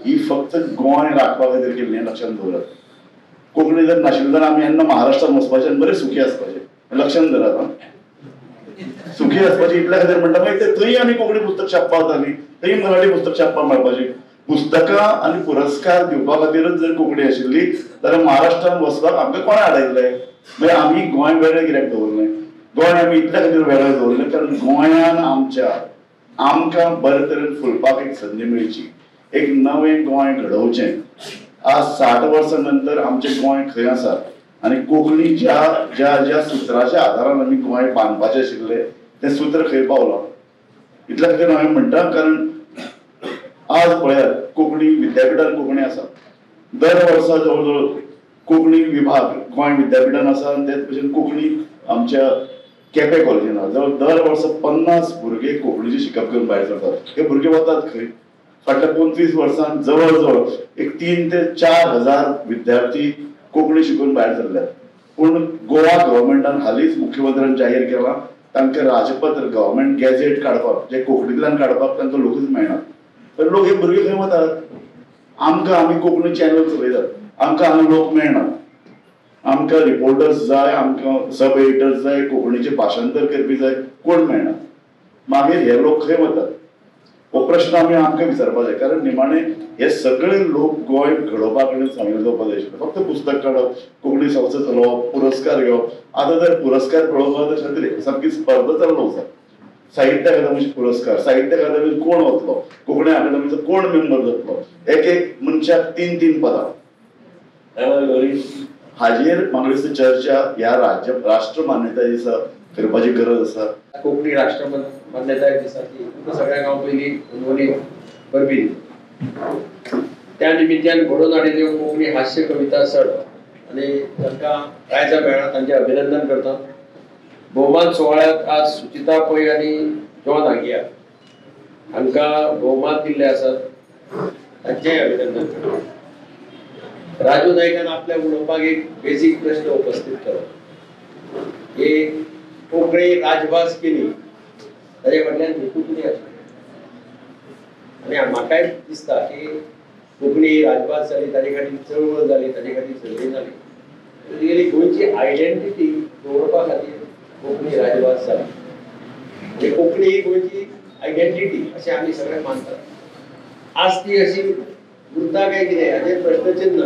ही फक्त गोंय राखपा खातीर केल्ली हें लक्षांत दवरात. कोंकणी जर नाशिल्ली जाल्यार आमी हेन्ना महाराष्ट्रान वचपाचें आनी बरें सुखी आसपाचें, लक्षांत धरात. सुखी आसपाचें इतल्या खातीर म्हणटा, मागीर थंय आमी कोंकणी पुस्तक छापपा वतालीं, थंय मराठी पुस्तक छापपाक मेळपाचें. पुस्तकां आनी पुरस्कार दिवपा खातीरच जर कोंकणी आशिल्ली जाल्यार महाराष्ट्रान वचपाक आमकां कोणें आडायल्लें? मागीर आमी गोंय वेगळें कित्याक दवरलें? गोंय आमी इतल्या खातीर वेगळें दवरलें कारण गोंयान आमच्या आमकां बरे तरेन फुलपाक एक संदी मेळची, एक नवें गोंय घडोवचें. आज 60 वर्सां नंतर आमचें गोंय खंय आसा आनी कोंकणी ज्या ज्या ज्या सुत्राच्या आदारान आमी गोंय बांदपाचें आशिल्लें तें सूत्र खंय पावलां? इतल्या खातीर हांवें म्हणटा, कारण आज पळयात कोंकणी विद्यापिठान कोंकणी आसा, दर वर्सा जवळ जवळ कोंकणी विभाग गोंय विद्यापिठान आसा आनी तेच भशेन कोंकणी आमच्या केपें कॉलेजीन आसा. जवळ दर वर्सा 50 भुरगे कोंकणीचें शिकप करून भायर सरतात. हे भुरगे वतात खंय? फाटल्या 25 वर्सांत जवळ जवळ एक 3 ते 4 हजार विद्यार्थी कोंकणी शिकून भायर सरल्यात. पूण गोवा गव्हर्मेंटान हालींच मुख्यमंत्र्यान जाहीर केलां तांकां राजपत्र गव्हर्मेंट गॅझेट काडपाक, जे कोंकणींतल्यान काडपाक तांकां लोकूच मेळना. तर लोक हे भुरगे खंय वतात? आमकां आमी कोंकणी चॅनल चलयतात, आमकां हांगा लोक मेळना. आमकां रिपोर्टर्स जाय, आमकां सब एडिटर्स जाय, कोंकणीचें भाशांतर करपी जाय, कोण मेळना. मागीर हे लोक खंय वतात? हो प्रश्न आमी आमकां विचारपाक जाय, कारण निमाणे हे सगळे लोक गोंय घडोवपा कडेन सामील जावपाक जाय आशिल्ले. फक्त पुस्तक काडप, कोंकणी संस्था चलोवप, पुरस्कार घेवप. आतां जर पुरस्कार पळोवपाक जाल्यार सामकी स्पर्धा चालू आसा. साहित्य अकादमीचे पुरस्कार, साहित्य अकादमीत कोण वतलो, कोंकणी अकादमीचो कोण मेंबर जातलो, एक एक मनशाक 3 3 पदां. हाजेर म्हाका दिसता चर्चा ह्या राज्य राष्ट्र मान्यताय दिसा करपाची गरज आसा. कोंकणी राष्ट्र मान्यताय दिसा ती तुमकां सगळ्यांक हांव पयलीं मनभुनी परबी दिता. त्या निमित्यान घडोवन हाडिल्ल्यो कोंकणी हास्य कविता सर्त आनी तांकां प्रायजां मेळ्ळां तांचें अभिनंदन करता. भोवमान सुवाळ्यात आज सुचिता पै आनी जॉन आगिया हांकां भोवमान दिल्ले आसात, तांचेंय अभिनंदन करता. राजू नायकान आपल्या उलोवपाक एक बेजीक प्रश्न उपस्थित केलो की कोंकणी राजभास केली ताजे फाटल्यान हेतू कितें आशिल्लो? आनी म्हाकाय दिसता की कोंकणी राजभास जाली ताजे खातीर चळवळ जाली, ताजे खातीर झगडी जाली, तिगेली गोंयची आयडेंटिटी दवरपा खातीर कोंकणी राजभास जाली. म्हणजे कोंकणी ही गोंयची आयडेंटिटी अशें आमी सगळे मानतात. आज ती अशी उरता काय कितें हाचेर प्रश्नचिन्ह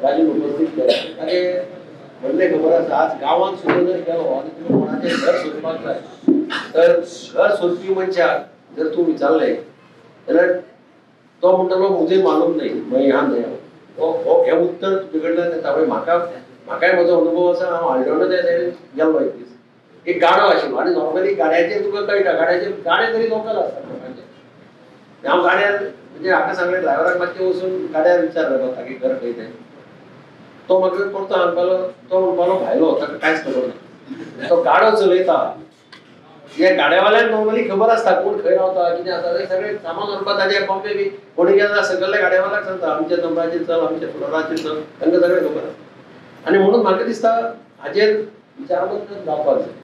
राजून उपस्थित केलां. ताचें म्हणलें खबर आसा, आज गांवांत सुद्दां जर गेलो आनी तुमी कोणाचें घर सोदपाक जाय तर घर सोदपी मनशाक जर तूं विचारलें जाल्यार तो म्हणटलो मुझे मालूम नहीं, मैं यहाँ नया हूं. हें उत्तर तुजे कडल्यान येता. म्हणजे म्हाकाय म्हजो अनुभव आसा. हांव हालडोणा त्या सायडीन गेल्लो एक दीस, एक गाडो आशिल्लो आनी नॉर्मली गाड्याचेर तुका कळटा, गाड्याचेर गाडे तरी लोकल आसतात लोकांचे. हांव गाड्यार म्हणजे हाका सांगलें ड्रायव्हराक मातशें वचून गाड्यार विचारलें तागे घर खंय तें. तो मागीर परतो सांगपालो, तो म्हणपालो भायलो, ताका कांयच खबर ना. तो गाडो चलयता, हे गाड्यावाल्यांक नॉर्मली खबर आसता कोण खंय रावता कितें आसा तें सगळें सामान व्हरपा ताजे बॉम्बे बी कोणी गेला सगळ्या गाड्यावाल्याक सांगता आमच्या नंबराचेर चल, आमच्या फ्लोराचेर चल, तांकां सगळें खबर आसता. आनी म्हणून म्हाका दिसता हाजेर विचारमंथन जावपाक जाय.